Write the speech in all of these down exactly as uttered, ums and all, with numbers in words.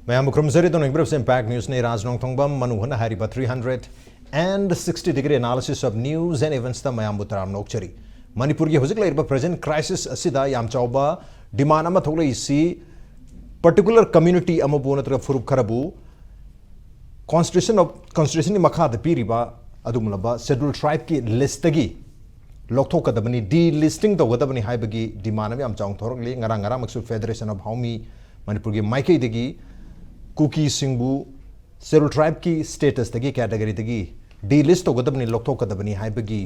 ꯃꯌꯥꯝꯕꯨ ꯈꯨꯔꯨꯝꯖꯔꯤ꯫ ꯑꯗꯣꯝꯅ ꯌꯦꯡꯕꯤꯔꯤꯕꯁꯤ Impact Newsꯅꯤ꯫ ꯔꯥꯖ ꯅꯣꯡꯊꯣꯡꯕꯝ ꯃꯅꯨꯡ ꯍꯨꯠꯅ ꯍꯥꯏꯔꯤꯕ three hundred and sixty degree analysis of news and eventsꯇ ꯃꯌꯥꯝꯕꯨ ꯇꯔꯥꯝꯅ ꯑꯣꯛꯆꯔꯤ꯫ ꯃꯅꯤꯄꯨꯔꯒꯤ ꯍꯧꯖꯤꯛ ꯂꯩꯔꯤꯕ present crisis ꯑꯁꯤꯗ ꯌꯥꯝ ꯆꯥꯎꯕ demand ꯑꯃ ꯊꯣꯛꯂꯛꯏꯁꯤ particular community ꯑꯃꯕꯨ ꯅꯠꯇ꯭ꯔꯒ ꯐꯨꯔꯨꯞ ꯈꯔꯕꯨ constitution of, constitutionꯒꯤ ꯃꯈꯥꯗ ꯄꯤꯔꯤꯕ ꯑꯗꯨꯒꯨꯝꯂꯕ schedule tribeꯀꯤ listꯇꯒꯤ ꯂꯧꯊꯣꯛꯀꯗꯕꯅꯤ, delisting ꯇꯧꯒꯗꯕꯅꯤ ꯍꯥꯏꯕꯒꯤ demand ꯑꯃ ꯌꯥꯝ ꯆꯥꯎꯅ ꯊꯣꯔꯛꯂꯤ꯫ ꯉꯔꯥꯡ ꯉꯔꯥꯡꯃꯛꯁꯨ Federation of Haomee ꯃꯅꯤꯄꯨꯔꯒꯤ ꯃꯥꯏꯀꯩꯗꯒꯤ ꯀꯨꯀꯤꯁꯤꯡꯕꯨ schedule tribeꯀꯤ statusꯇꯒꯤ, categoryꯗꯒꯤ delist ꯇꯧꯒꯗꯕꯅꯤ, ꯂꯧꯊꯣꯛꯀꯗꯕꯅꯤ ꯍꯥꯏꯕꯒꯤ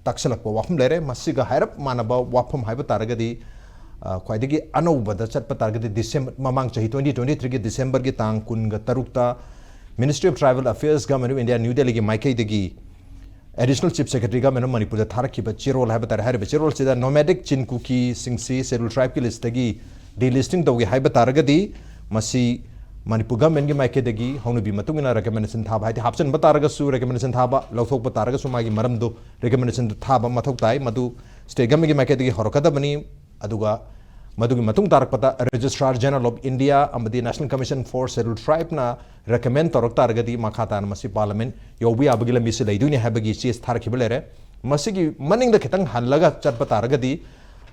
ꯇꯥꯛꯁꯜꯂꯛꯄ ꯋꯥꯐꯝ ꯂꯩꯔꯦ꯫ ꯃꯁꯤꯒ ꯍꯥꯏꯔꯞ ꯃꯥꯟꯅꯕ ꯋꯥꯐꯝ ꯍꯥꯏꯕ ꯇꯥꯔꯒꯗꯤ, ꯑ, ꯈ꯭ꯋꯥꯏꯗꯒꯤ ꯑꯅꯧꯕꯗ ꯆꯠꯄ ꯇꯥꯔꯒꯗꯤ December, ꯃꯃꯥꯡ ꯆꯍꯤ twenty twenty threeꯒꯤ Decemberꯒꯤ ꯇꯥꯡ ꯀꯨꯟꯒ ꯇꯔꯨꯛꯇ Ministry of Tribal Affairs, Government of India, New Delhiꯒꯤ ꯃꯥꯏꯀꯩꯗꯒꯤ Additional Chief Secretary, Government of ꯃꯅꯤꯄꯨꯔꯗ ꯊꯥꯔꯛꯈꯤꯕ ꯆꯦꯔꯣꯜ ꯍꯥꯏꯕ ꯇꯥꯔꯦ꯫ ꯍꯥꯏꯔꯤꯕ ꯆꯦꯔꯣꯜꯁꯤꯗ nomadic ꯆꯤꯟ ꯀꯨꯀꯤꯁꯤꯡꯁꯤ schedule tribeꯀꯤ listꯇꯒꯤ delisting ꯇꯧꯒꯦ ꯍꯥꯏꯕ ꯇꯥꯔꯒꯗꯤ ꯃꯁꯤ ꯃꯅꯤꯄꯨꯔ governmentꯀꯤ ꯃꯥꯏꯀꯩꯗꯒꯤ ꯍꯧꯅꯕꯤ ꯃꯇꯨꯡ ꯏꯟꯅ recommendation ꯊꯥꯕ, ꯍꯥꯏꯗꯤ ꯍꯥꯞꯆꯤꯟꯕ ꯇꯥꯔꯒꯁꯨ recommendation ꯊꯥꯕ, ꯂꯧꯊꯣꯛꯄ ꯇꯥꯔꯒꯁꯨ ꯃꯥꯒꯤ ꯃꯔꯝꯗꯣ recommendation ꯊꯥꯕ ꯃꯊꯧ ꯇꯥꯏ꯫ ꯃꯗꯨ state governmentꯀꯤ ꯃꯥꯏꯀꯩꯗꯒꯤ ꯍꯧꯔꯛꯀꯗꯕꯅꯤ꯫ ꯑꯗꯨꯒ ꯃꯗꯨꯒꯤ ꯃꯇꯨꯡ ꯇꯥꯔꯛꯄꯗ Registrar General of India ꯑꯃꯗꯤ National Commission for Scheduled Tribeꯅ recommend ꯇꯧꯔꯛ ꯇꯥꯔꯒꯗꯤ ꯃꯈꯥ ꯇꯥꯅ ꯃꯁꯤ parliament ꯌꯧꯕ ꯌꯥꯕꯒꯤ ꯂꯝꯕꯤꯁꯤ ꯂꯩꯗꯣꯏꯅꯤ ꯍꯥꯏꯕꯒꯤ ꯆꯦ ꯊꯥꯔꯛꯈꯤꯕ ꯂꯩꯔꯦ꯫ ꯃꯁꯤꯒꯤ ꯃꯅꯤꯡꯗ ꯈꯤꯇꯪ ꯍꯜꯂꯒ ꯆꯠꯄ ꯇꯥꯔꯒꯗꯤ,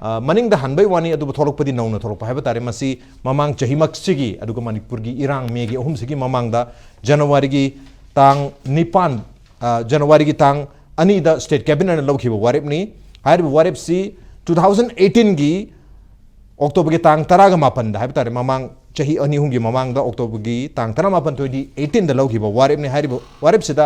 ꯑ, ꯃꯅꯤꯡꯗ ꯍꯟꯕꯩ ꯋꯥꯅꯤ, ꯑꯗꯨꯕꯨ ꯊꯣꯛꯂꯛꯄꯗꯤ ꯅꯧꯅ ꯊꯣꯛꯂꯛꯄ ꯍꯥꯏꯕ ꯇꯥꯔꯦ꯫ ꯃꯁꯤ ꯃꯃꯥꯡ ꯆꯍꯤꯃꯛꯁꯤꯒꯤ, ꯑꯗꯨꯒ ꯃꯅꯤꯄꯨꯔꯒꯤ ꯏꯔꯥꯡ ꯃꯦꯒꯤ ꯑꯍꯨꯝꯁꯤꯒꯤ ꯃꯃꯥꯡꯗ Januaryꯒꯤ ꯇꯥꯡ ꯅꯤꯄꯥꯟ, ꯑ, Januaryꯒꯤ ꯇꯥꯡ ꯑꯅꯤꯗ state cabinetꯅ ꯂꯧꯈꯤꯕ ꯋꯥꯔꯦꯞꯅꯤ꯫ ꯍꯥꯏꯔꯤꯕ ꯋꯥꯔꯦꯞꯁꯤ two thousand eighteenꯒꯤ Octoberꯒꯤ ꯇꯥꯡ ꯇꯔꯥꯒ ꯃꯥꯄꯟꯗ ꯍꯥꯏꯕ ꯇꯥꯔꯦ, ꯃꯃꯥꯡ ꯆꯍꯤ ꯑꯅꯤ ꯑꯍꯨꯝꯒꯤ ꯃꯃꯥꯡꯗ Octoberꯒꯤ ꯇꯥꯡ ꯇꯔꯥꯃꯥꯄꯟ twenty eighteenꯗ ꯂꯧꯈꯤꯕ ꯋꯥꯔꯦꯞꯅꯤ꯫ ꯍꯥꯏꯔꯤꯕ ꯋꯥꯔꯦꯞꯁꯤꯗ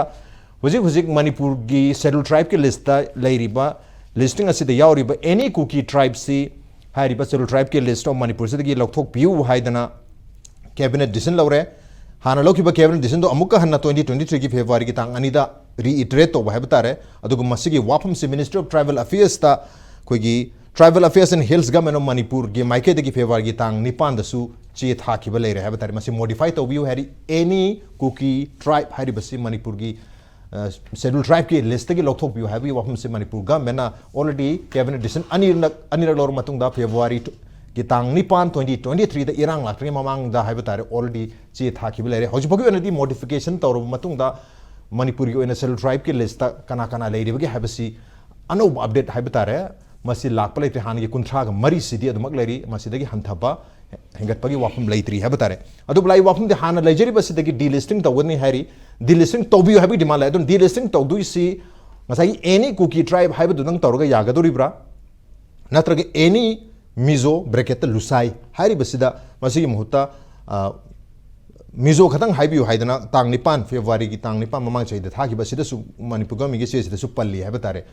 ꯍꯧꯖꯤꯛ ꯍꯧꯖꯤꯛ ꯃꯅꯤꯄꯨꯔꯒꯤ schedule tribeꯀꯤ listꯇ ꯂꯩꯔꯤꯕ, listing ꯑꯁꯤꯗ ꯌꯥꯎꯔꯤꯕ any Kuki tribeꯁꯤ ꯍꯥꯏꯔꯤꯕ schedule tribeꯀꯤ list of ꯃꯅꯤꯄꯨꯔꯁꯤꯗꯒꯤ ꯂꯧꯊꯣꯛꯄꯤꯌꯨ ꯍꯥꯏꯗꯅ cabinet decision ꯂꯧꯔꯦ꯫ ꯍꯥꯟꯅ ꯂꯧꯈꯤꯕ cabinet decisionꯗꯣ ꯑꯃꯨꯛꯀ ꯍꯟꯅ twenty twenty threeꯒꯤ Februaryꯒꯤ ꯇꯥꯡ ꯑꯅꯤꯗ reiterate ꯇꯧꯕ ꯍꯥꯏꯕ ꯇꯥꯔꯦ꯫ ꯑꯗꯨꯒ ꯃꯁꯤꯒꯤ ꯋꯥꯐꯝꯁꯤ Ministry of Tribal Affairsꯇ ꯑꯩꯈꯣꯏꯒꯤ Tribal Affairs and Hills Government of ꯃꯅꯤꯄꯨꯔꯒꯤ ꯃꯥꯏꯀꯩꯗꯒꯤ Februaryꯒꯤ ꯇꯥꯡ ꯅꯤꯄꯥꯟꯗꯁꯨ ꯆꯦ ꯊꯥꯈꯤꯕ ꯂꯩꯔꯦ ꯍꯥꯏꯕ ꯇꯥꯔꯦ꯫ ꯃꯁꯤ modify ꯇꯧꯕꯤꯌꯨ ꯍꯥꯏꯔꯤ꯫ Any Kuki tribe ꯍꯥꯏꯔꯤꯕꯁꯤ ꯃꯅꯤꯄꯨꯔꯒꯤ, ꯑ, schedule tribeꯀꯤ listꯇꯒꯤ ꯂꯧꯊꯣꯛꯄꯤꯌꯨ ꯍꯥꯏꯕꯒꯤ ꯋꯥꯐꯝꯁꯤ ꯃꯅꯤꯄꯨꯔ governmentꯅ already cabinet decision ꯑꯅꯤꯔꯛ, ꯑꯅꯤꯔꯛ ꯂꯧꯔ ꯃꯇꯨꯡꯗ February ꯀꯤ ꯇꯥꯡ ꯅꯤꯄꯥꯟ, twenty twenty-threeꯗ ꯏꯔꯥꯡ ꯂꯥꯛꯇ꯭ꯔꯤꯉꯩ ꯃꯃꯥꯡꯗ ꯍꯥꯏꯕ ꯇꯥꯔꯦ, already ꯆꯦ ꯊꯥꯈꯤꯕ ꯂꯩꯔꯦ꯫ ꯍꯧꯖꯤꯛ ꯐꯥꯎꯒꯤ ꯑꯣꯏꯅꯗꯤ modification ꯇꯧꯔꯕ ꯃꯇꯨꯡꯗ ꯃꯅꯤꯄꯨꯔꯒꯤ ꯑꯣꯏꯅ Scheduled Tribeꯀꯤ listꯇ ꯀꯅꯥ ꯀꯅꯥ ꯂꯩꯔꯤꯕꯒꯦ ꯍꯥꯏꯕꯁꯤ ꯑꯅꯧꯕ update ꯍꯥꯏꯕ ꯇꯥꯔꯦ, ꯃꯁꯤ ꯂꯥꯛꯄ ꯂꯩꯇ꯭ꯔꯤ꯫ ꯍꯥꯟꯅꯒꯤ ꯀꯨꯟꯊ꯭ꯔꯥꯒ ꯃꯔꯤꯁꯤꯗꯤ ꯑꯗꯨꯃꯛ ꯂꯩꯔꯤ, ꯃꯁꯤꯗꯒꯤ ꯍꯟꯊꯕ, ꯍꯦꯟꯒꯠꯄꯒꯤ ꯋꯥꯐꯝ ꯂꯩꯇ꯭ꯔꯤ ꯍꯥꯏꯕ ꯇꯥꯔꯦ꯫ ꯑꯗꯨꯕꯨ ꯂꯥꯛꯏ ꯋꯥꯐꯝꯗꯤ ꯍꯥꯟꯅ ꯂꯩꯖꯔꯤꯕꯁꯤꯗꯒꯤ delisting ꯇꯧꯒꯅꯤ ꯍꯥꯏꯔꯤ꯫ Delisting ꯇꯧꯕꯤꯌꯨ ꯍꯥꯏꯕꯒꯤ demand ꯂꯩ꯫ ꯑꯗꯨꯅ delisting ꯇꯧꯗꯣꯏꯁꯤ ꯉꯁꯥꯏꯒꯤ any Kuki tribe ꯍꯥꯏꯕꯗꯨꯗꯪ ꯇꯧꯔꯒ ꯌꯥꯒꯗꯧꯔꯤꯕ꯭ꯔꯥ? ꯅꯠꯇ꯭ꯔꯒ any Mizo, bracketꯇ ꯂꯨꯁꯥꯏ ꯍꯥꯏꯔꯤꯕꯁꯤꯗ ꯃꯁꯤꯒꯤ ꯃꯍꯨꯠꯇ, ꯑ, Mizo ꯈꯛꯇꯪ ꯍꯥꯏꯕꯤꯌꯨ ꯍꯥꯏꯗꯅ ꯇꯥꯡ ꯅꯤꯄꯥꯟ, Februaryꯒꯤ ꯇꯥꯡ ꯅꯤꯄꯥꯟ ꯃꯃꯥꯡ ꯆꯍꯤꯗ ꯊꯥꯈꯤꯕ ꯑꯁꯤꯗꯁꯨ ꯃꯅꯤꯄꯨꯔ governmentꯀꯤ ꯆꯦꯁꯤꯗꯁꯨ ꯄꯜꯂꯤ ꯍꯥꯏꯕ ꯇꯥꯔꯦ꯫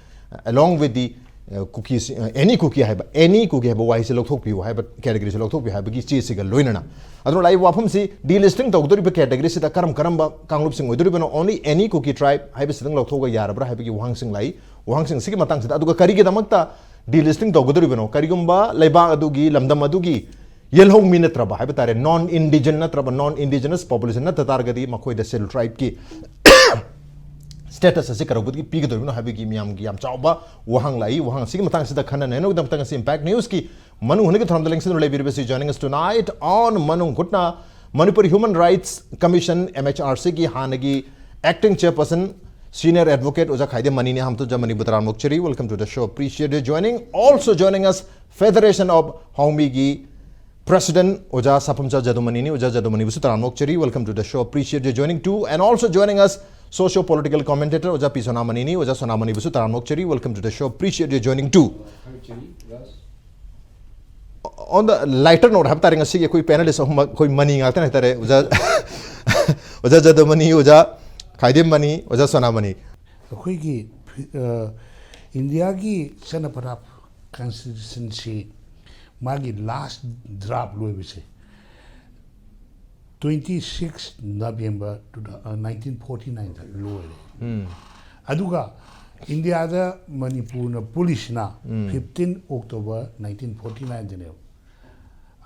Along with the, ꯑ, Kukis, ꯑ, any Kuki ꯍꯥꯏꯕ, any Kuki ꯍꯥꯏꯕ ꯋꯥꯍꯩꯁꯤ ꯂꯧꯊꯣꯛꯄꯤꯌꯨ ꯍꯥꯏꯕ, categoryꯁꯤ ꯂꯧꯊꯣꯛꯄꯤꯌꯨ ꯍꯥꯏꯕꯒꯤ ꯆꯦꯁꯤꯒ ꯂꯣꯏꯅꯅ꯫ ꯑꯗꯨꯅ ꯂꯥꯛꯏꯕ ꯋꯥꯐꯝꯁꯤ delisting ꯇꯧꯒꯗꯧꯔꯤꯕ categoryꯁꯤꯗ ꯀꯔꯝ ꯀꯔꯝꯕ ꯀꯥꯡꯂꯨꯞꯁꯤꯡ ꯑꯣꯏꯗꯣꯔꯤꯕꯅꯣ? Only any Kuki tribe ꯍꯥꯏꯕꯁꯤꯗꯪ ꯂꯧꯊꯣꯛꯑꯒ ꯌꯥꯔꯕ꯭ꯔꯥ ꯍꯥꯏꯕꯒꯤ ꯋꯥꯍꯪꯁꯤꯡ ꯂꯥꯛꯏ꯫ ꯋꯥꯍꯪꯁꯤꯡ ꯑꯁꯤꯒꯤ ꯃꯇꯥꯡꯁꯤꯗ, ꯑꯗꯨꯒ ꯀꯔꯤꯒꯤꯗꯃꯛꯇ delisting ꯇꯧꯒꯗꯧꯔꯤꯕꯅꯣ? ꯀꯔꯤꯒꯨꯝꯕ ꯂꯩꯕꯥꯛ ꯑꯗꯨꯒꯤ, ꯂꯝꯗꯝ ꯑꯗꯨꯒꯤ ꯌꯦꯜꯍꯧ ꯃꯤ ꯅꯠꯇ꯭ꯔꯕ ꯍꯥꯏꯕ ꯇꯥꯔꯦ, non indigenous ꯅꯠꯇ꯭ꯔꯕ, non indigenous population ꯅꯠꯇ ꯇꯥꯔꯒꯗꯤ ꯃꯈꯣꯏꯗ Scheduled Tribeꯀꯤ status ꯑꯁꯤ ꯀꯔꯧꯕꯗꯒꯤ ꯄꯤꯒꯗꯧꯔꯤꯕꯅꯣ ꯍꯥꯏꯕꯒꯤ ꯃꯤꯌꯥꯝꯒꯤ ꯌꯥꯝ ꯆꯥꯎꯕ ꯋꯥꯍꯪ ꯂꯥꯛꯏ꯫ ꯋꯥꯍꯪ ꯑꯁꯤꯒꯤ ꯃꯇꯥꯡꯁꯤꯗ ꯈꯟꯅ ꯅꯩꯅꯕꯒꯤꯗꯃꯛꯇ ꯉꯁꯤ Impact Newsꯀꯤ ꯃꯅꯨꯡ ꯍꯨꯠꯅꯒꯤ ꯊꯧꯔꯝꯗ ꯂꯦꯡꯁꯤꯟꯗꯨꯅ ꯂꯩꯕꯤꯔꯤꯕꯁꯤ joining us tonight on ꯃꯅꯨꯡ ꯍꯨꯠꯅ Manipur Human Rights Commission, MHRCꯒꯤ ꯍꯥꯟꯅꯒꯤ acting chairperson, senior advocate ꯑꯣꯖꯥ ꯈꯥꯏꯗꯦꯝ ꯃꯅꯤꯅꯤ꯫ ꯑꯍꯥꯟꯕꯗ ꯑꯣꯖꯥ ꯃꯅꯤꯕꯨ ꯇꯔꯥꯝꯅ ꯑꯣꯛꯆꯔꯤ, welcome to the show, appreciate your joining. Also joining us, Federation of Haomiꯒꯤ president ꯑꯣꯖꯥ ꯁꯥꯐꯝꯆꯥ ꯖꯥꯗꯨꯃꯅꯤꯅꯤ꯫ ꯑꯣꯖꯥ ꯖꯥꯗꯨꯃꯅꯤꯕꯨꯁꯨ ꯇꯔꯥꯝꯅ ꯑꯣꯛꯆꯔꯤ, welcome to the show, appreciate your joining too. And also joining us, socio political commentator ꯑꯣꯖꯥ ꯄꯤ ꯁꯣꯅꯥꯃꯅꯤꯅꯤ꯫ ꯑꯣꯖꯥ ꯁꯣꯅꯥꯃꯅꯤꯕꯨꯁꯨ ꯇꯔꯥꯝꯅ ꯑꯣꯛꯆꯔꯤ, welcome to the show, appreciate your joining too. On the lighter note ꯍꯥꯏꯕ ꯇꯥꯔꯦ, ꯉꯁꯤꯒꯤ ꯑꯩꯈꯣꯏ panelist ꯑꯍꯨꯝꯃꯛ ꯑꯩꯈꯣꯏ ꯃꯅꯤ ꯉꯥꯛꯇꯅꯤ ꯍꯥꯏ ꯇꯥꯔꯦ꯫ ꯑꯣꯖꯥ, ꯑꯣꯖꯥ ꯖꯥꯗꯨꯃꯅꯤ, ꯑꯣꯖꯥ ꯈꯥꯏꯗꯦꯝ ꯃꯅꯤ, ꯑꯣꯖꯥ ꯁꯣꯅꯥꯃꯅꯤ꯫ ꯑꯩꯈꯣꯏꯒꯤ, ꯑ, ꯏꯟꯗꯤꯌꯥꯒꯤ ꯆꯠꯅ ꯄꯊꯥꯞ constitutionꯁꯤ ꯃꯥꯒꯤ last draft ꯂꯣꯏꯕꯁꯦ twenty six November two thousand, nineteen forty nineꯗ ꯂꯣꯏꯔꯦ꯫ ꯑꯗꯨꯒ ꯏꯟꯗꯤꯌꯥꯗ ꯃꯅꯤꯄꯨꯔꯅ ꯄꯨꯜꯂꯤꯁꯤꯅ fifteen October nineteen forty nineꯗꯅꯦꯕ꯫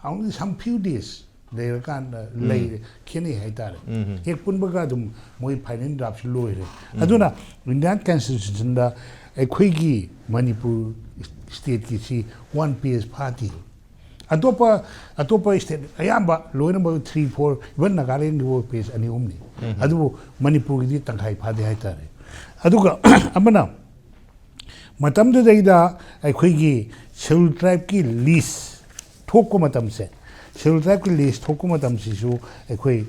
Only some few days ꯂꯩꯔꯀꯥꯟꯗ ꯂꯩꯔꯦ, ꯈꯦꯠꯅꯩ ꯍꯥꯏꯇꯥꯔꯦ꯫ ꯍꯦꯛ ꯄꯨꯟꯕꯒ ꯑꯗꯨꯝ ꯃꯣꯏ final draftꯁꯨ ꯂꯣꯏꯔꯦ꯫ ꯑꯗꯨꯅ Indian constitutionꯗ ꯑꯩꯈꯣꯏꯒꯤ ꯃꯅꯤꯄꯨꯔ stateꯀꯤꯁꯤ one page ꯐꯥꯗꯦ꯫ ꯑꯇꯣꯞꯄ ꯑꯇꯣꯞꯄ ꯁ꯭ꯇꯦꯠ ꯑꯌꯥꯝꯕ ꯂꯣꯏꯅꯃꯛ ꯊ꯭ꯔꯤ ꯐꯣꯔ, ꯏꯚꯟ ꯅꯥꯒꯥꯂꯦꯟꯒꯤꯐꯥꯎ ꯄꯦꯖ ꯑꯅꯤ ꯑꯍꯨꯝꯅꯤ꯫ ꯑꯗꯨꯕꯨ ꯃꯅꯤꯄꯨꯔꯒꯤꯗꯤ ꯇꯪꯈꯥꯏ ꯐꯥꯗꯦ ꯍꯥꯏꯇꯥꯔꯦ꯫ ꯑꯗꯨꯒ ꯑꯃꯅ, ꯃꯇꯝꯗꯨꯗꯩꯗ ꯑꯩꯈꯣꯏꯒꯤ ꯁꯦꯗꯨꯜ ꯇ꯭ꯔꯥꯏꯕꯀꯤ ꯂꯤꯁ ꯊꯣꯛꯄ ꯃꯇꯝꯁꯦ, ꯁꯦꯗꯨꯜ ꯇ꯭ꯔꯥꯏꯕꯀꯤ ꯂꯤꯁ ꯊꯣꯛꯄ ꯃꯇꯝꯁꯤꯁꯨ ꯑꯩꯈꯣꯏ,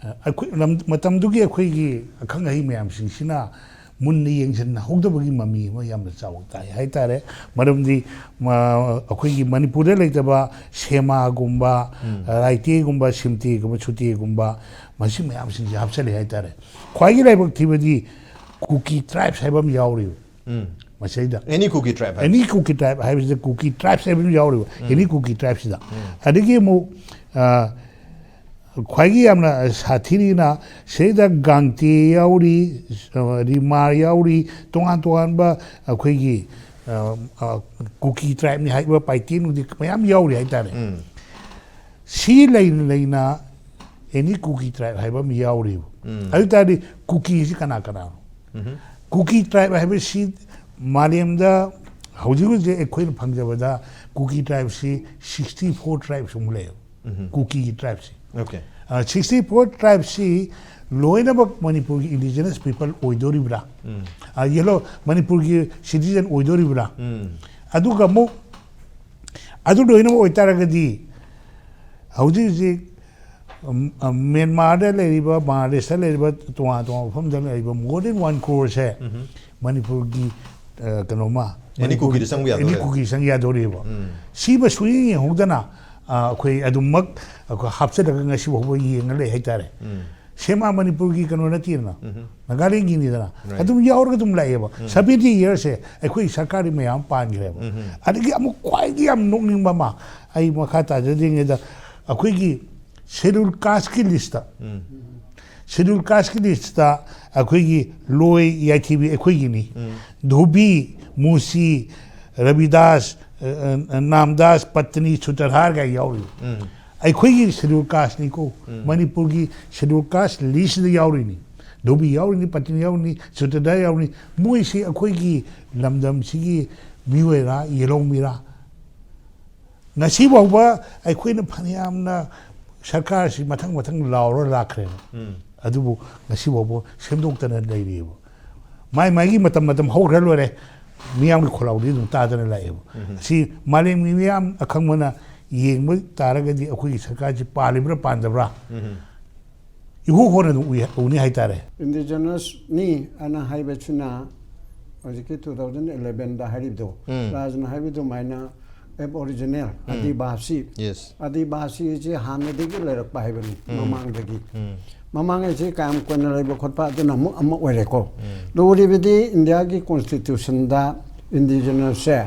ꯑ, ꯑꯩꯈꯣꯏ ꯂꯝ-, ꯃꯇꯝꯗꯨꯒꯤ ꯑꯩꯈꯣꯏꯒꯤ ꯑꯈꯪ ꯑꯍꯩ ꯃꯌꯥꯝꯁꯤꯡꯁꯤꯅ ꯃꯨꯟꯅ ꯌꯦꯡꯁꯤꯟꯍꯧꯗꯕꯒꯤ ꯃꯃꯤ ꯑꯃ ꯌꯥꯝꯅ ꯆꯥꯎꯅ ꯇꯥꯏ ꯍꯥꯏꯇꯥꯔꯦ꯫ ꯃꯔꯝꯗꯤ, ꯃ-, ꯑꯩꯈꯣꯏꯒꯤ ꯃꯅꯤꯄꯨꯔꯗ ꯂꯩꯇꯕ ꯁꯦꯃꯥꯒꯨꯝꯕ, ꯎꯝ꯫ ꯔꯥꯏꯇꯦꯒꯨꯝꯕ, ꯁꯤꯝꯇꯦꯒꯨꯝꯕ, ꯁꯨꯇꯦꯒꯨꯝꯕ, ꯃꯁꯤ ꯃꯌꯥꯝꯁꯤꯡꯁꯦ ꯍꯥꯞꯆꯜꯂꯦ ꯍꯥꯏꯇꯥꯔꯦ꯫ ꯈ꯭ꯋꯥꯏꯒꯤ ꯂꯥꯏꯕꯛ ꯊꯤꯕꯗꯤ ꯀꯨꯀꯤ ꯇ꯭ꯔꯥꯏꯕꯁ ꯍꯥꯏꯕ ꯑꯃ ꯌꯥꯎꯔꯤꯕ꯫ ꯎꯝ꯫ ꯃꯁꯤꯗ ꯑꯦꯅꯤ ꯀꯨꯀꯤ ꯇ꯭ꯔꯥꯏꯕ ꯍꯥꯏꯕ꯫ ꯑꯦꯅꯤ ꯀꯨꯀꯤ ꯇ꯭ꯔꯥꯏꯕ ꯍꯥꯏꯕꯁꯤꯗ ꯀꯨꯀꯤ ꯇ꯭ꯔꯥꯏꯕꯁ ꯍꯥꯏꯕ ꯑꯃ ꯌꯥꯎꯔꯤꯕ꯫ ꯎꯝ꯫ ꯑꯦꯅꯤ ꯀꯨꯀꯤ ꯇ꯭ꯔꯥꯏꯕꯁꯤꯗ꯫ ꯎꯝ꯫ ꯑꯗꯒꯤ ꯑꯃꯨꯛ, ꯑ, ꯈ꯭ꯋꯥꯏꯒꯤ ꯌꯥꯝꯅ ꯁꯥꯊꯤꯔꯤꯅ ꯁꯤꯗꯩꯗ ꯒꯥꯡꯇꯦ ꯌꯥꯎꯔꯤ, ꯑ, ꯔꯤꯃꯥ ꯌꯥꯎꯔꯤ, ꯇꯣꯉꯥꯟ ꯇꯣꯉꯥꯟꯕ ꯑꯩꯈꯣꯏꯒꯤ, ꯑ, ꯑ, ꯀꯨꯀꯤ ꯇ꯭ꯔꯥꯏꯕꯅꯤ ꯍꯥꯏꯕ ꯄꯥꯏꯇꯦ ꯅꯨꯡꯇꯦ ꯃꯌꯥꯝ ꯌꯥꯎꯔꯤ ꯍꯥꯏꯇꯥꯔꯦ꯫ ꯎꯝ꯫ ꯁꯤ ꯂꯩꯅ ꯂꯩꯅ ꯑꯦꯅꯤ ꯀꯨꯀꯤ ꯇ꯭ꯔꯥꯏꯕ ꯍꯥꯏꯕ ꯑꯃ ꯌꯥꯎꯔꯤꯕ꯫ ꯎꯝ꯫ ꯑꯗꯨ ꯇꯥꯔꯗꯤ ꯀꯨꯀꯤꯁꯤ ꯀꯅꯥ ꯀꯅꯥꯅꯣ? ꯎꯝ꯫ ꯀꯨꯀꯤ ꯇ꯭ꯔꯥꯏꯕ ꯍꯥꯏꯕꯁꯤ ꯃꯥꯂꯦꯝꯗ ꯍꯧꯖꯤꯛ ꯍꯧꯖꯤꯛ ꯑꯩꯈꯣꯏꯅ ꯐꯪꯖꯕꯗ ꯀꯨꯀꯤ ꯇ꯭ꯔꯥꯏꯕꯁꯤ ꯁꯤꯛꯁꯇꯤ ꯐꯣꯔ ꯇ꯭ꯔꯥꯏꯕꯁ ꯑꯃꯨꯛ ꯂꯩꯌꯦꯕ꯫ ꯎꯝ꯫ ꯀꯨꯀꯤꯒꯤ ꯇ꯭ꯔꯥꯏꯕꯁꯤ꯫ ꯑꯣꯀꯦ꯫ ꯑ, ꯁꯤꯛꯁꯇꯤ ꯐꯣꯔ ꯇ꯭ꯔꯥꯏꯕꯁꯤ ꯂꯣꯏꯅꯃꯛ ꯃꯅꯤꯄꯨꯔꯒꯤ ꯏꯟꯗꯤꯖꯤꯅꯁ ꯄꯤꯄꯜ ꯑꯣꯏꯗꯣꯔꯤꯕ꯭ꯔꯥ? ꯎꯝ꯫ ꯑ, ꯌꯦꯜꯂꯣ, ꯃꯅꯤꯄꯨꯔꯒꯤ ꯁꯤꯇꯤꯖꯟ ꯑꯣꯏꯗꯣꯔꯤꯕ꯭ꯔꯥ? ꯎꯝ꯫ ꯑꯗꯨꯒ ꯑꯃꯨꯛ ꯑꯗꯨ ꯂꯣꯏꯅꯃꯛ ꯑꯣꯏꯇꯥꯔꯒꯗꯤ ꯍꯧꯖꯤꯛ ꯍꯧꯖꯤꯛ, ꯎꯝ, ꯑ, ꯃ꯭ꯌꯥꯟꯃꯥꯔꯗ ꯂꯩꯔꯤꯕ, ꯕꯪꯒ꯭ꯂꯥꯗꯦꯁꯇ ꯂꯩꯔꯤꯕ, ꯇꯣꯉꯥꯟ ꯇꯣꯉꯥꯟꯕ ꯃꯐꯝꯗ ꯂꯩꯔꯤꯕ more than one crore ꯁꯦ ꯎꯝ꯫ ꯃꯅꯤꯄꯨꯔꯒꯤ, ꯑ, ꯀꯩꯅꯣꯃ, ꯑꯦꯅꯤ ꯃꯅꯤꯄꯨꯔ-, ꯀꯨꯀꯤꯗ ꯆꯪꯕ ꯑꯦꯅꯤ ꯌꯥꯗꯣꯔꯦ꯫ ꯀꯨꯀꯤ ꯆꯪ ꯌꯥꯗꯣꯔꯤꯕ꯫ ꯎꯝ꯫ ꯁꯤꯃ ꯁꯨꯌꯦꯡ ꯌꯦꯡꯍꯧꯗꯅ, ꯑ, ꯑꯩꯈꯣꯏ ꯑꯗꯨꯃꯛ ꯑꯩꯈꯣꯏ ꯍꯥꯞꯆꯤꯜꯂꯒ ꯉꯁꯤ ꯐꯥꯎꯕ ꯌꯦꯡꯉ ꯂꯩ ꯍꯥꯏꯇꯥꯔꯦ꯫ ꯎꯝ꯫ ꯁꯦꯃꯥ ꯃꯅꯤꯄꯨꯔꯒꯤ ꯀꯩꯅꯣ ꯅꯠꯇꯦꯗꯅ, ꯎꯝ꯫ ꯅꯥꯒꯥꯂꯦꯟꯒꯤꯅꯤꯗꯅ꯫ Right. ꯑꯗꯨꯝ ꯌꯥꯎꯔꯒ ꯑꯗꯨꯝ ꯂꯥꯛꯑꯦꯕ꯫ ꯎꯝ꯫ Seventy years ꯁꯦ ꯑꯩꯈꯣꯏ ꯁꯔꯀꯥꯔꯗꯤ ꯃꯌꯥꯝ ꯄꯥꯟꯈ꯭ꯔꯦꯕ꯫ ꯎꯝ꯫ ꯑꯗꯒꯤ ꯑꯃꯨꯛ ꯈ꯭ꯋꯥꯏꯗꯒꯤ ꯌꯥꯝ ꯅꯣꯛꯅꯤꯡꯕ ꯑꯃ, ꯑꯩ ꯃꯈꯥ ꯇꯥꯖꯗ꯭ꯔꯤꯉꯩꯗ ꯑꯩꯈꯣꯏꯒꯤ ꯁꯦꯗꯨꯜ ꯀꯥꯁꯀꯤ ꯂꯤꯁꯇ, ꯎꯝ꯫ ꯁꯦꯗꯨꯜ ꯀꯥꯁꯀꯤ ꯂꯤꯁꯇ ꯑꯩꯈꯣꯏꯒꯤ ꯂꯣꯏ ꯌꯥꯏꯊꯤꯕꯤ ꯑꯩꯈꯣꯏꯒꯤꯅꯤ꯫ ꯎꯝ꯫ ꯙꯣꯕꯤ, ꯃꯨꯁꯤ, ꯔꯕꯤꯗꯥꯁ, ꯑ, ꯑ, ꯅꯥꯝꯗꯥꯁ, ꯄꯠꯇꯅꯤ, ꯁꯨꯇꯔꯍꯥꯔꯒ ꯌꯥꯎꯔꯤ꯫ ꯎꯝ꯫ ꯑꯩꯈꯣꯏꯒꯤ ꯁꯦꯗꯨꯜ ꯀꯥꯁꯅꯤꯀꯣ, ꯎꯝ꯫ ꯃꯅꯤꯄꯨꯔꯒꯤ ꯁꯦꯗꯨꯜ ꯀꯥꯁ ꯂꯤꯁꯇ ꯌꯥꯎꯔꯤꯅꯤ꯫ ꯙꯣꯕꯤ ꯌꯥꯎꯔꯤꯅꯤ, ꯄꯠꯇꯅꯤ ꯌꯥꯎꯔꯤꯅꯤ, ꯁꯨꯇꯔꯍꯥꯔ ꯌꯥꯎꯔꯤꯅꯤ꯫ ꯃꯣꯏꯁꯤ ꯑꯩꯈꯣꯏꯒꯤ ꯂꯝꯗꯝꯁꯤꯒꯤ ꯃꯤꯑꯣꯏꯔꯥ, ꯌꯦꯜꯍꯧꯃꯤꯔꯥ? ꯉꯁꯤ ꯐꯥꯎꯕ ꯑꯩꯈꯣꯏꯅ ꯐꯅꯌꯥꯝꯅ ꯁꯔꯀꯥꯔꯁꯤ ꯃꯊꯪ ꯃꯊꯪ ꯂꯥꯎꯔ ꯂꯥꯛꯈ꯭ꯔꯦꯕ꯫ ꯑꯗꯨꯕꯨ ꯉꯁꯤ ꯐꯥꯎꯕ ꯁꯦꯝꯗꯣꯛꯇꯅ ꯂꯩꯔꯤꯑꯕ꯫ ꯃꯥꯏ ꯃꯥꯏꯒꯤ ꯃꯇꯝ ꯃꯇꯝ ꯍꯧꯈ꯭ꯔ ꯂꯣꯏꯔꯦ꯫ ꯃꯤꯌꯥꯝꯒꯤ ꯈꯣꯜꯂꯥꯎꯗꯤ ꯑꯗꯨꯝ ꯇꯥꯗꯅ ꯂꯥꯛꯑꯦꯕ꯫ ꯑꯁꯤ ꯃꯥꯂꯦꯝꯒꯤ ꯃꯤꯌꯥꯝ ꯑꯈꯪꯕꯅ ꯌꯦꯡꯕ ꯇꯥꯔꯒꯗꯤ ꯑꯩꯈꯣꯏꯒꯤ ꯁꯔꯀꯥꯔꯁꯤ ꯄꯥꯜꯂꯤꯕ꯭ꯔꯥ ꯄꯥꯟꯗꯕ꯭ꯔꯥ? ꯏꯍꯨ ꯍꯣꯟꯅ ꯑꯗꯨꯝ ꯎꯏ-, ꯎꯅꯤ ꯍꯥꯏꯇꯥꯔꯦ꯫ ꯏꯟꯗꯤꯖꯤꯅꯁꯅꯤ ꯑꯅ ꯍꯥꯏꯕꯁꯤꯅ ꯍꯧꯖꯤꯛꯀꯤ two thousand elevenꯗ ꯍꯥꯏꯔꯤꯕꯗꯣ, ꯎꯝ꯫ ꯔꯥꯖꯅ ꯍꯥꯏꯕ ꯑꯗꯨꯃꯥꯏꯅ ꯑꯦꯕꯣꯔꯤꯖꯤꯅꯦꯜ, ꯎꯝ꯫ ꯑꯗꯤꯕꯥꯁꯤ, ꯌꯦꯁ꯫ ꯑꯗꯤꯕꯥꯁꯤꯁꯦ ꯍꯥꯟꯅꯗꯒꯤ ꯂꯩꯔꯛꯄ ꯍꯥꯏꯕꯅꯤ, ꯎꯝ꯫ ꯃꯃꯥꯡꯗꯒꯤ꯫ ꯎꯝ꯫ ꯃꯃꯥꯡ ꯍꯥꯏꯁꯦ ꯀꯌꯥꯝ ꯀꯨꯏꯅ ꯂꯩꯕ ꯈꯣꯠꯄ ꯑꯗꯨꯅ ꯑꯃꯨꯛ ꯑꯃ ꯑꯣꯏꯔꯦꯀꯣ꯫ ꯎꯝ꯫ ꯂꯨꯔꯤꯕꯗꯤ ꯏꯟꯗꯤꯌꯥꯒꯤ ꯀꯣꯟꯁꯇꯤꯇ꯭ꯌꯨꯁꯟꯗ ꯏꯟꯗꯤꯖꯤꯅꯁꯁꯦ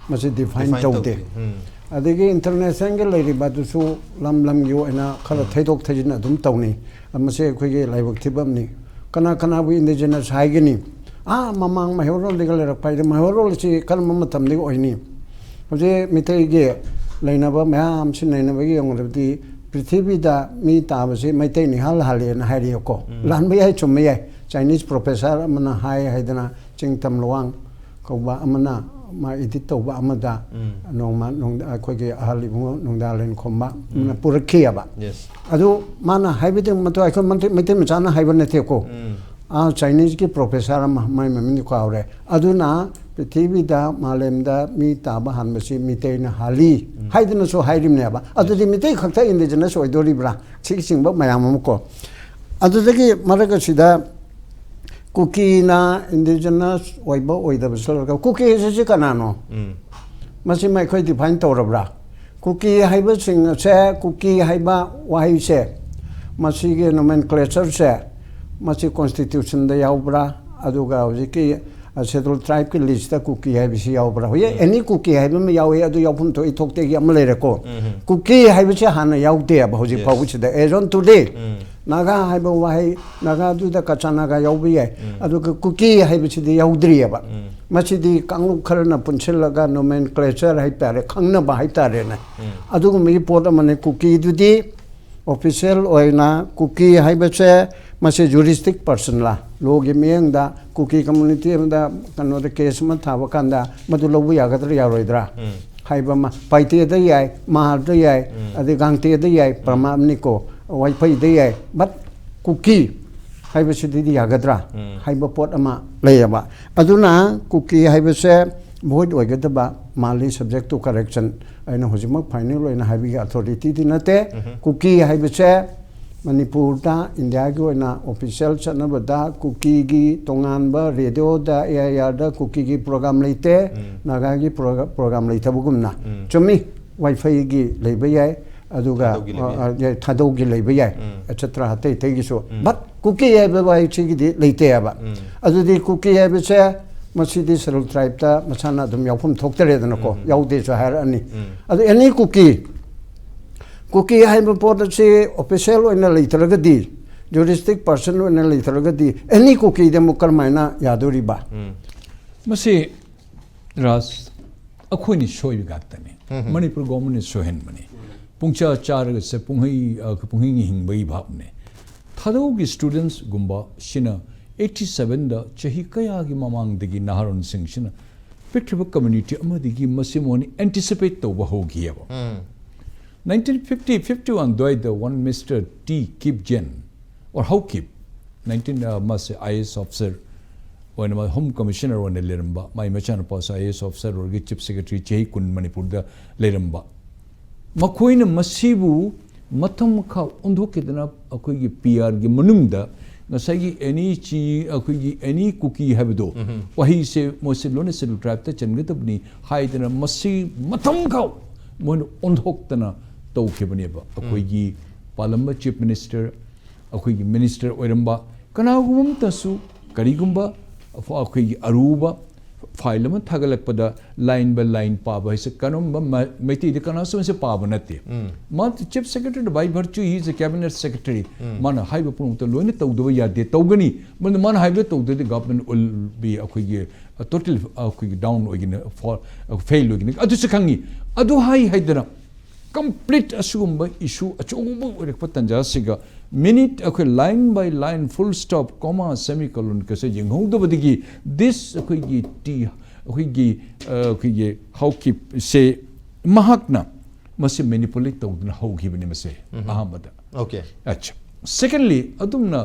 ꯃꯁꯤ ꯗꯤꯐꯥꯏꯟ ꯗꯤꯐꯥꯏꯟ ꯇꯧꯗꯦ꯫ ꯇꯧꯗꯦ꯫ ꯎꯝ꯫ ꯑꯗꯒꯤ ꯏꯟꯇꯔꯅꯦꯁꯅꯦꯜꯒꯤ ꯂꯩꯔꯤꯕ ꯑꯗꯨꯁꯨ ꯂꯝ ꯂꯝꯒꯤ ꯑꯣꯏꯅ ꯈꯔ ꯎꯝ꯫ ꯊꯩꯗꯣꯛ ꯊꯩꯖꯤꯟ ꯑꯗꯨꯝ ꯇꯧꯅꯤ꯫ ꯃꯁꯤ ꯑꯩꯈꯣꯏꯒꯤ ꯂꯥꯏꯕꯛ ꯊꯤꯕ ꯑꯃꯅꯤ꯫ ꯀꯅꯥ ꯀꯅꯥꯕꯨ ꯏꯟꯗꯤꯖꯤꯅꯁ ꯍꯥꯏꯒꯅꯤ? ꯑꯥ, ꯃꯃꯥꯡ ꯃꯩꯍꯧꯔꯣꯜꯗꯒꯤ ꯂꯩꯔꯛꯄ ꯍꯥꯏꯗꯤ ꯃꯩꯍꯧꯔꯣꯜ ꯑꯁꯤ ꯀꯔꯝꯕ ꯃꯇꯝꯗꯒꯤ ꯑꯣꯏꯅꯤ? ꯍꯧꯖꯤꯛ ꯃꯤꯇꯩꯒꯤ ꯂꯩꯅꯕ ꯃꯌꯥꯝꯁꯤ ꯅꯩꯅꯕꯒꯤ ꯌꯦꯡꯂꯕꯗꯤ ꯄ꯭ꯔꯤꯊꯤꯕꯤꯗ ꯃꯤ ꯇꯥꯕꯁꯤ ꯃꯩꯇꯩꯅ ꯏꯍꯥꯟ ꯍꯥꯜꯂꯦꯅ ꯍꯥꯏꯔꯤꯑꯀꯣ꯫ ꯎꯝ꯫ ꯂꯥꯟꯕ ꯌꯥꯏ, ꯆꯨꯝꯕ ꯌꯥꯏ꯫ ꯆꯥꯏꯅꯤꯁ ꯄ꯭ꯔꯣꯐꯦꯁꯔ ꯑꯃꯅ ꯍꯥꯏ ꯍꯥꯏꯗꯅ ꯆꯤꯡꯇꯝ ꯂꯨꯋꯥꯡ ꯀꯧꯕ ꯑꯃꯅ ꯃꯥ ꯏꯗꯤꯠ ꯇꯧꯕ ꯑꯃꯗ ꯎꯝ꯫ ꯅꯣꯡꯃ ꯅꯨꯡꯗ-, ꯑꯩꯈꯣꯏꯒꯤ ꯑꯍꯜ ꯏꯕꯨꯡꯉꯣ ꯅꯨꯡꯗꯥꯂꯦꯟ ꯈꯣꯝꯕ ꯑꯃꯅ ꯎꯝ꯫ ꯄꯨꯔꯛꯈꯤꯑꯕ꯫ ꯌꯦꯁ꯫ ꯑꯗꯨ ꯃꯥꯅ ꯍꯥꯏꯕꯗꯤ ꯃꯗꯨ ꯑꯩꯈꯣꯏ ꯃꯩꯇꯩ, ꯃꯩꯇꯩ ꯃꯆꯥꯅ ꯍꯥꯏꯕ ꯅꯠꯇꯦꯀꯣ꯫ ꯎꯝ꯫ ꯑꯥ, ꯆꯥꯏꯅꯤꯁꯀꯤ ꯄ꯭ꯔꯣꯐꯦꯁꯔ ꯑꯃ, ꯃꯥꯏ ꯃꯃꯤꯡꯗꯤ ꯀꯥꯎꯔꯦ꯫ ꯑꯗꯨꯅ ꯄ꯭ꯔꯤꯊꯤꯕꯤꯗ, ꯃꯥꯂꯦꯝꯗ ꯃꯤ ꯇꯥꯕ ꯍꯥꯟꯕꯁꯤ ꯃꯤꯇꯩꯅ ꯍꯥꯜꯂꯤ ꯎꯝ꯫ ꯍꯥꯏꯗꯅꯁꯨ ꯍꯥꯏꯔꯤꯕꯅꯦꯕ꯫ ꯑꯗꯨꯗꯤ ꯃꯤꯇꯩ ꯈꯛꯇ ꯏꯟꯗꯤꯖꯤꯅꯁ ꯑꯣꯏꯗꯣꯔꯤꯕ꯭ꯔꯥ? ꯁꯤꯒꯤ ꯆꯤꯡꯕ ꯃꯌꯥꯝ ꯑꯃ ꯀꯣ꯫ ꯑꯗꯨꯗꯒꯤ ꯃꯔꯛ ꯑꯁꯤꯗ ꯀꯨꯀꯤꯅ ꯏꯟꯗꯤꯖꯤꯅꯁ ꯑꯣꯏꯕ ꯑꯣꯏꯗꯕꯁꯨ ꯂꯩꯔꯒ, ꯀꯨꯀꯤ ꯍꯥꯏꯁꯤ ꯀꯅꯥꯅꯣ? ꯎꯝ꯫ ꯃꯁꯤ ꯑꯩꯈꯣꯏ ꯗꯤꯐꯥꯏꯟ ꯇꯧꯔꯕ꯭ꯔꯥ? ꯀꯨꯀꯤ ꯍꯥꯏꯕꯁꯤꯡ ꯑꯁꯦ, ꯀꯨꯀꯤ ꯍꯥꯏꯕ ꯋꯥꯍꯩꯁꯦ, ꯃꯁꯤꯒꯤ ꯅꯣꯃꯦꯟꯀ꯭ꯂꯦꯆꯔꯁꯦ, ꯃꯁꯤ ꯀꯣꯟꯁꯇꯤꯇ꯭ꯌꯨꯁꯟꯗ ꯌꯥꯎꯕ꯭ꯔꯥ? ꯑꯗꯨꯒ ꯍꯧꯖꯤꯛꯀꯤ, ꯑ, ꯁꯦꯗꯨꯜ ꯇ꯭ꯔꯥꯏꯕꯀꯤ ꯂꯤꯁꯇ ꯀꯨꯀꯤ ꯍꯥꯏꯕꯁꯤ ꯌꯥꯎꯕ꯭ꯔꯥ? ꯍꯧꯖꯤꯛ ꯎꯝ꯫ ꯑꯦꯅꯤ ꯀꯨꯀꯤ ꯍꯥꯏꯕ ꯑꯃ ꯌꯥꯎꯏ, ꯑꯗꯨ ꯌꯥꯎꯐꯝ ꯊꯣꯛꯏ ꯊꯣꯛꯇꯦꯒꯤ ꯑꯃ ꯂꯩꯔꯦꯀꯣ꯫ ꯎꯝ꯫ ꯀꯨꯀꯤ ꯍꯥꯏꯕꯁꯤ ꯍꯥꯟꯅ ꯌꯥꯎꯗꯦꯕ ꯍꯧꯖꯤꯛ ꯌꯦꯁ꯫ ꯐꯥꯎꯕꯁꯤꯗ, as on today꯫ ꯎꯝ꯫ ꯅꯥꯒꯥ ꯍꯥꯏꯕ ꯋꯥꯍꯩ, ꯅꯥꯒꯥꯗꯨꯗ ꯀꯆꯥ ꯅꯥꯒꯥ ꯌꯥꯎꯕ ꯌꯥꯏ꯫ ꯎꯝ꯫ ꯑꯗꯨꯒ ꯀꯨꯀꯤ ꯍꯥꯏꯕꯁꯤꯗꯤ ꯌꯥꯎꯗ꯭ꯔꯤꯑꯕ꯫ ꯎꯝ꯫ ꯃꯁꯤꯗꯤ ꯀꯥꯡꯂꯨꯞ ꯈꯔꯅ ꯄꯨꯟꯁꯤꯜꯂꯒ ꯅꯣꯃꯦꯟꯀ꯭ꯂꯦꯆꯔ ꯍꯥꯏꯇꯥꯔꯦ, ꯈꯪꯅꯕ ꯍꯥꯏꯇꯥꯔꯦꯅꯦ꯫ ꯎꯝ꯫ ꯑꯗꯨꯒꯨꯝꯕꯒꯤ ꯄꯣꯠ ꯑꯃꯅꯤ꯫ ꯀꯨꯀꯤꯗꯨꯗꯤ ꯑꯣꯐꯤꯁꯦꯜ ꯑꯣꯏꯅ ꯀꯨꯀꯤ ꯍꯥꯏꯕꯁꯦ ꯃꯁꯤ ꯖꯨꯔꯤꯁꯇꯤꯛ ꯄꯔꯁꯟꯂ, ꯂꯣꯒꯤ ꯃꯤꯠꯌꯦꯡꯗ ꯀꯨꯀꯤ ꯀꯝꯃꯨꯅꯤꯇꯤ ꯑꯃꯗ ꯀꯩꯅꯣꯗ ꯀꯦꯁ ꯑꯃ ꯊꯥꯕ ꯀꯥꯟꯗ ꯃꯗꯨ ꯂꯧꯕ ꯌꯥꯒꯗ꯭ꯔꯥ ꯌꯥꯔꯣꯏꯗ꯭ꯔꯥ? ꯎꯝ꯫ ꯍꯥꯏꯕ ꯑꯃ, ꯄꯥꯏꯇꯦꯗ ꯌꯥꯏ, ꯃꯍꯥꯔꯗ ꯌꯥꯏ, ꯑꯗꯩ ꯒꯥꯡꯇꯦꯗ ꯌꯥꯏ, ꯄ꯭ꯔꯃꯥꯞꯅꯤꯀꯣ, ꯋꯥꯏꯐꯩꯗ ꯌꯥꯏ, but ꯀꯨꯀꯤ ꯍꯥꯏꯕꯁꯤꯗꯤ ꯌꯥꯒꯗ꯭ꯔꯥ ꯍꯥꯏꯕ ꯄꯣꯠ ꯑꯃ ꯂꯩꯌꯦꯕ꯫ ꯑꯗꯨꯅ ꯀꯨꯀꯤ ꯍꯥꯏꯕꯁꯦ void ꯑꯣꯏꯒꯗꯕ ꯃꯥꯜꯂꯤ, subject to correction꯫ ꯑꯩꯅ ꯍꯧꯖꯤꯛꯃꯛ final ꯑꯣꯏꯅ ꯍꯥꯏꯕꯒꯤ authority ꯗꯤ ꯅꯠꯇꯦ꯫ ꯀꯨꯀꯤ ꯍꯥꯏꯕꯁꯦ ꯃꯅꯤꯄꯨꯔꯗ ꯏꯟꯗꯤꯌꯥꯒꯤ ꯑꯣꯏꯅ official ꯆꯠꯅꯕꯗ ꯀꯨꯀꯤꯒꯤ ꯇꯣꯉꯥꯟꯕ radio the, A I R the ꯀꯨꯀꯤꯒꯤ program ꯂꯩꯇꯦ, ꯅꯥꯒꯥꯒꯤ program ꯂꯩꯇꯕꯒꯨꯝꯅ꯫ ꯆꯨꯝꯃꯤ, ꯋꯥꯏꯐꯩꯒꯤ ꯂꯩꯕ ꯌꯥꯏ, ꯑꯗꯨꯒ ꯊꯥꯗꯧꯒꯤ ꯂꯩꯕ ꯌꯥꯏ꯫ ꯑ, ꯑ, ꯊꯥꯗꯧꯒꯤ ꯂꯩꯕ ꯌꯥꯏ, etcetera ꯑꯇꯩ ꯑꯇꯩꯒꯤꯁꯨ꯫ But ꯀꯨꯀꯤ ꯍꯥꯏꯕ ꯋꯥꯍꯩꯁꯤꯒꯤꯗꯤ ꯂꯩꯇꯦ ꯍꯥꯏꯕ꯫ ꯑꯗꯨꯗꯤ ꯀꯨꯀꯤ ꯍꯥꯏꯕꯁꯦ ꯃꯁꯤꯗꯤ schedule tribe ꯇ ꯃꯁꯥꯅ ꯑꯗꯨꯝ ꯌꯥꯎꯐꯝ ꯊꯣꯛꯇꯔꯦꯗꯅꯀꯣ, ꯌꯥꯎꯗꯦꯁꯨ ꯍꯥꯏꯔꯛꯑꯅꯤ꯫ ꯑꯗꯨ any ꯀꯨꯀꯤ, ꯀꯨꯀꯤ ꯍꯥꯏꯕ ꯄꯣꯠ ꯑꯁꯤ official ꯑꯣꯏꯅ ꯂꯩꯇ꯭ꯔꯒꯗꯤ, juristic person ꯑꯣꯏꯅ ꯂꯩꯇ꯭ꯔꯒꯗꯤ any ꯀꯨꯀꯤꯗ ꯑꯃꯨꯛ ꯀꯔꯝꯍꯥꯏꯅ ꯌꯥꯗꯣꯔꯤꯕ? ꯃꯁꯤ ꯔꯥꯖ, ꯑꯩꯈꯣꯏꯅ ꯁꯣꯏꯕ ꯉꯥꯛꯇꯅꯤ꯫ ꯃꯅꯤꯄꯨꯔ government ꯅ ꯁꯣꯏꯍꯟꯕꯅꯤ꯫ ꯄꯨꯡꯆꯥ ꯆꯥꯔꯒ ꯁꯦ ꯄꯨꯡꯍꯩ, ꯑ, ꯄꯨꯡꯍꯤꯡ ꯍꯤꯡꯕꯒꯤ ꯚꯥꯕꯅꯦ꯫ ꯊꯥꯗꯧꯒꯤ students ꯒꯨꯝꯕ ꯁꯤꯅ eighty seven ꯗ, ꯆꯍꯤ ꯀꯌꯥꯒꯤ ꯃꯃꯥꯡꯗꯒꯤ ꯅꯍꯥꯔꯣꯟꯁꯤꯡꯁꯤꯅ ꯄꯤꯛꯈ꯭ꯔꯤꯕ community ꯑꯃꯗꯒꯤ ꯃꯁꯤ ꯃꯣꯏꯅ anticipate ꯇꯧꯕ ꯍꯧꯈꯤꯑꯕ꯫ Nineteen fifty, fifty one ꯑꯗꯨꯋꯥꯏꯗ one Mister T Kipgen, or Haokip, nineteen, uh, ꯃꯥꯁꯦ I A S officer ꯑꯣꯏꯅ, ꯃꯥ Home Commissioner ꯑꯣꯏꯅ ꯂꯩꯔꯝꯕ, ꯃꯥꯒꯤ ꯃꯆꯥꯅꯨꯄꯥꯁꯨ I A S officer ꯑꯣꯏꯔꯒ Chief Secretary ꯆꯍꯤ ꯀꯨꯟ ꯃꯅꯤꯄꯨꯔꯗ ꯂꯩꯔꯝꯕ꯫ ꯃꯈꯣꯏꯅ ꯃꯁꯤꯕꯨ ꯃꯊꯪ ꯃꯈꯥ ꯑꯣꯟꯊꯣꯛꯈꯤꯗꯅ ꯑꯩꯈꯣꯏꯒꯤ P R ꯒꯤ ꯃꯅꯨꯡꯗ ꯉꯁꯥꯏꯒꯤ any ꯆꯤ, ꯑꯩꯈꯣꯏꯒꯤ any ꯀꯨꯀꯤ ꯍꯥꯏꯕꯗꯣ, ꯋꯥꯍꯩꯁꯦ ꯃꯣꯏꯁꯦ ꯂꯣꯏꯅ Scheduled Tribe ꯇ ꯆꯟꯒꯗꯕꯅꯤ ꯍꯥꯏꯗꯅ ꯃꯁꯤ ꯃꯊꯪ ꯃꯈꯥ ꯃꯣꯏꯅ ꯑꯣꯟꯊꯣꯛꯇꯅ ꯇꯧꯈꯤꯕꯅꯦꯕ꯫ ꯑꯩꯈꯣꯏꯒꯤ ꯄꯥꯜꯂꯝꯕ Chief Minister, ꯑꯩꯈꯣꯏꯒꯤ minister ꯑꯣꯏꯔꯝꯕ ꯀꯅꯥꯒꯨꯝꯕ ꯑꯃꯇꯁꯨ ꯀꯔꯤꯒꯨꯝꯕ ꯑꯩꯈꯣꯏꯒꯤ ꯑꯔꯨꯕ file ꯑꯃ ꯊꯥꯒꯠꯂꯛꯄꯗ line by line ꯄꯥꯕ ꯍꯥꯏꯁꯦ ꯀꯔꯝꯕ ꯃ-, ꯃꯩꯇꯩꯗ ꯀꯅꯥꯁꯨ ꯃꯁꯤ ꯄꯥꯕ ꯅꯠꯇꯦ꯫ ꯃꯥ Chief Secretary, by virtue he is a cabinet secretary, ꯃꯥꯅ ꯍꯥꯏꯕ ꯄꯨꯝꯅꯃꯛꯇ ꯂꯣꯏꯅ ꯇꯧꯗꯕ ꯌꯥꯗꯦ, ꯇꯧꯒꯅꯤ꯫ ꯃꯔꯝꯗꯤ ꯃꯥꯅ ꯍꯥꯏꯕꯗ ꯇꯧꯗ꯭ꯔꯗꯤ government will be ꯑꯩꯈꯣꯏꯒꯤ total ꯑꯩꯈꯣꯏꯒꯤ down ꯑꯣꯏꯒꯅꯤ, for, fail ꯑꯣꯏꯒꯅꯤ, ꯑꯗꯨꯁꯨ ꯈꯪꯉꯤ꯫ ꯑꯗꯨ ꯍꯥꯏ ꯍꯥꯏꯗꯅ complete ꯑꯁꯤꯒꯨꯝꯕ issue ꯑꯆꯧꯕ ꯑꯣꯏꯔꯛꯄ ꯇꯥꯟꯖꯥꯁꯤꯒ minute ꯑꯩꯈꯣꯏ line by line, full stop, comma, semicolon ꯀꯁꯦ ꯌꯦꯡꯍꯧꯗꯕꯗꯒꯤ this ꯑꯩꯈꯣꯏꯒꯤ T ꯑꯩꯈꯣꯏꯒꯤ ꯑ, ꯑꯩꯈꯣꯏꯒꯤ ꯍꯧꯈꯤꯕꯁꯦ ꯃꯍꯥꯛꯅ ꯃꯁꯤ ꯃꯦꯅꯤꯄꯨꯂꯦꯠ ꯇꯧꯗꯨꯅ ꯍꯧꯈꯤꯕꯅꯤ ꯃꯁꯦ ꯑꯍꯥꯟꯕꯗ꯫ Okay. ꯑꯆꯥ, ꯁꯦꯀꯦꯟꯂꯤ, ꯑꯗꯨꯝꯅ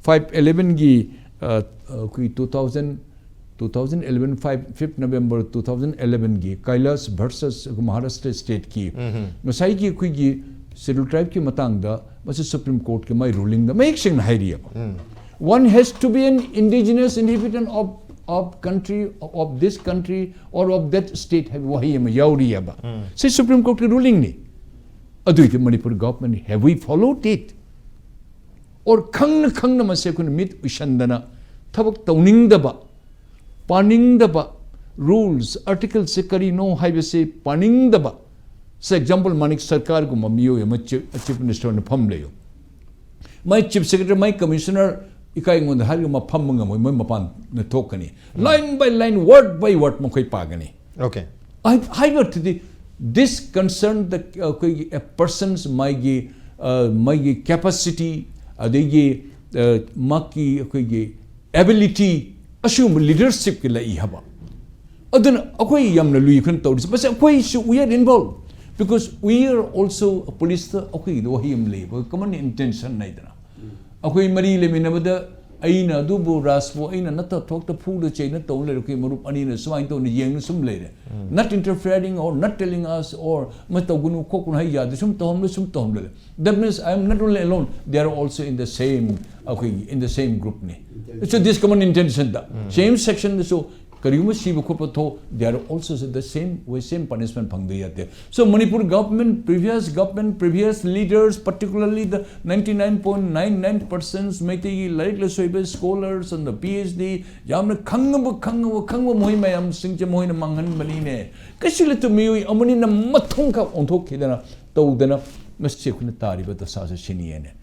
ꯐꯥꯏꯚ ꯑꯦꯂꯦꯚꯦꯟꯒꯤ ꯑꯩꯈꯣꯏ two thousand two thousand eleven five fifth November two thousand ꯑꯦꯂꯦꯚꯦꯟꯒꯤ ꯀꯩꯂꯥꯁ ꯚꯔꯁꯦꯁ ꯃꯍꯥꯔꯥꯁꯇ꯭ꯔ ꯁ꯭ꯇꯦꯠꯀꯤ ꯉꯁꯥꯏꯒꯤ ꯑꯩꯈꯣꯏꯒꯤ ꯁꯦꯗ꯭ꯌꯨꯜ ꯇ꯭ꯔꯥꯏꯕꯀꯤ ꯃꯇꯥꯡꯗ ꯃꯁꯤ ꯁꯨꯄ꯭ꯔꯤꯝ ꯀꯣꯔꯠꯀꯤ ꯃꯥꯏ ꯔꯨꯂꯤꯡꯗ ꯃꯌꯦꯛ ꯁꯦꯡꯅ ꯍꯥꯏꯔꯤꯑꯕ꯫ One has to be an indigenous inhabitant of, of country, of this country or of that state ꯍꯥꯏꯕ ꯋꯥꯍꯩ ꯑꯃ ꯌꯥꯎꯔꯤꯑꯕ꯫ ꯁꯤ ꯁꯨꯄ꯭ꯔꯤꯝ ꯀꯣꯔꯠꯀꯤ ꯔꯨꯂꯤꯡꯅꯤ꯫ ꯑꯗꯨꯏꯗꯤ Manipur government, have we followed it? Or ꯈꯪꯅ ꯈꯪꯅ ꯃꯁꯦ ꯑꯩꯈꯣꯏꯅ ꯃꯤꯠ ꯎꯏꯁꯟꯗꯅ ꯊꯕꯛ ꯇꯧꯅꯤꯡꯗꯕ, ꯄꯥꯅꯤꯡꯗꯕ, ꯔꯨꯜꯁ ꯑꯥꯔꯇꯤꯀꯜꯁꯦ ꯀꯔꯤꯅꯣ ꯍꯥꯏꯕꯁꯦ ꯄꯥꯅꯤꯡꯗꯕ꯫ ꯁꯦ ꯑꯦꯛꯖꯥꯝꯄꯜ, ꯃꯥꯅꯤꯛ ꯁꯔꯀꯥꯔꯒꯨꯝꯕ ꯃꯤꯑꯣꯏ ꯑꯃ ꯆꯤꯐ ꯃꯤꯅꯤꯁꯇꯔꯅ ꯐꯝ ꯂꯩꯌꯨ꯫ ꯃꯥꯏ ꯆꯤꯐ ꯁꯦꯀ꯭ꯔꯦꯇꯔꯤ, ꯃꯥꯏ ꯀꯃꯤꯁꯅꯔ ꯏꯀꯥꯏ ꯑꯩꯉꯣꯟꯗ ꯍꯥꯏꯔꯒ ꯃꯐꯝ ꯉꯝꯃꯣꯏ, ꯃꯣꯏ ꯃꯄꯥꯟꯗ ꯊꯣꯛꯀꯅꯤ꯫ Line by line, word by word ꯃꯈꯣꯏ ꯄꯥꯒꯅꯤ꯫ Okay. ꯍꯥꯏꯕ ꯑꯗꯨꯗꯤ, this concern the ꯑꯩꯈꯣꯏꯒꯤ a person's ꯃꯥꯒꯤ ꯑ, ꯃꯥꯒꯤ ꯀꯦꯄꯥꯁꯤꯇꯤ, ꯑꯗꯒꯤ ꯑ, ꯃꯥꯒꯤ ꯑꯩꯈꯣꯏꯒꯤ ꯑꯦꯕꯤꯂꯤꯇꯤ, ꯑꯁꯤꯒꯨꯝꯕ ꯂꯤꯗꯔꯁꯤꯞꯀꯤ ꯂꯩ ꯍꯥꯏꯕ꯫ ꯑꯗꯨꯅ ꯑꯩꯈꯣꯏ ꯌꯥꯝꯅ ꯂꯨꯏ ꯑꯩꯈꯣꯏꯅ ꯇꯧꯔꯤꯁꯦ꯫ ꯃꯁꯤ ꯑꯩꯈꯣꯏꯁꯨ we are involved, because we are also, ꯄꯨꯂꯤꯁꯇ ꯑꯩꯈꯣꯏꯒꯤꯗ ꯋꯥꯍꯩ ꯑꯃ ꯂꯩꯌꯦꯕ, ꯀꯃꯟ ꯏꯟꯇꯦꯟꯁꯟ ꯍꯥꯏꯗꯅ꯫ ꯑꯩꯈꯣꯏ ꯃꯔꯤ ꯂꯩꯃꯤꯟꯅꯕꯗ ꯑꯩꯅ ꯑꯗꯨꯕꯨ ꯔꯥꯖꯄꯨ ꯑꯩꯅ ꯅꯠꯇ ꯊꯣꯛꯇ ꯐꯨꯗ ꯆꯩꯅ ꯇꯧ ꯂꯩꯔꯦ, ꯑꯩꯈꯣꯏ ꯃꯔꯨꯞ ꯑꯅꯤꯅ ꯁꯨꯃꯥꯏꯅ ꯇꯧꯅ ꯌꯦꯡꯅ ꯁꯨꯝ ꯂꯩꯔꯦ꯫ Not interfering or not telling us or ꯃ ꯇꯧꯒꯅꯨ ꯈꯣꯠꯀꯅꯨ ꯍꯥꯏ ꯌꯥꯗꯦ, ꯁꯨꯝ ꯇꯧꯍꯟꯕ ꯁꯨꯝ ꯇꯧꯍꯟꯕ ꯂꯩ꯫ That means I am not only alone, they are also in the same, ꯑꯩꯈꯣꯏꯒꯤ in the same groupꯅꯤ꯫ So this common intentionꯗ same sectionꯗꯁꯨ ꯀꯔꯤꯒꯨꯝꯕ ꯁꯤꯕ ꯈꯣꯠꯄ ꯊꯣꯛ, they are also the same way, same punishment ꯐꯪꯗ ꯌꯥꯗꯦ꯫ So Manipur government, previous government, previous leaders, particularly the ninety nine point nine nine percent ꯃꯩꯇꯩꯒꯤ ꯂꯥꯏꯔꯤꯛ ꯂꯥꯏꯁꯨ ꯍꯩꯕ scholars and the PhD, ꯌꯥꯝꯅ ꯈꯪꯉꯕ ꯈꯪꯉꯕ ꯈꯪꯕ ꯃꯣꯏ ꯃꯌꯥꯝꯁꯤꯡꯁꯦ ꯃꯣꯏꯅ ꯃꯥꯡꯍꯟꯕꯅꯤꯅꯦ꯫ ꯀꯩꯁꯨ ꯂꯩꯇ ꯃꯤꯑꯣꯏ ꯑꯃꯅꯤꯅ ꯃꯊꯣꯡꯈꯛ ꯑꯣꯟꯊꯣꯛꯈꯤꯗꯅ ꯇꯧꯗꯅ ꯃꯁꯤ ꯑꯩꯈꯣꯏꯅ ꯇꯥꯔꯤꯕ ꯗꯁꯥꯁꯦ ꯁꯤꯅꯤꯌꯦꯅꯦ꯫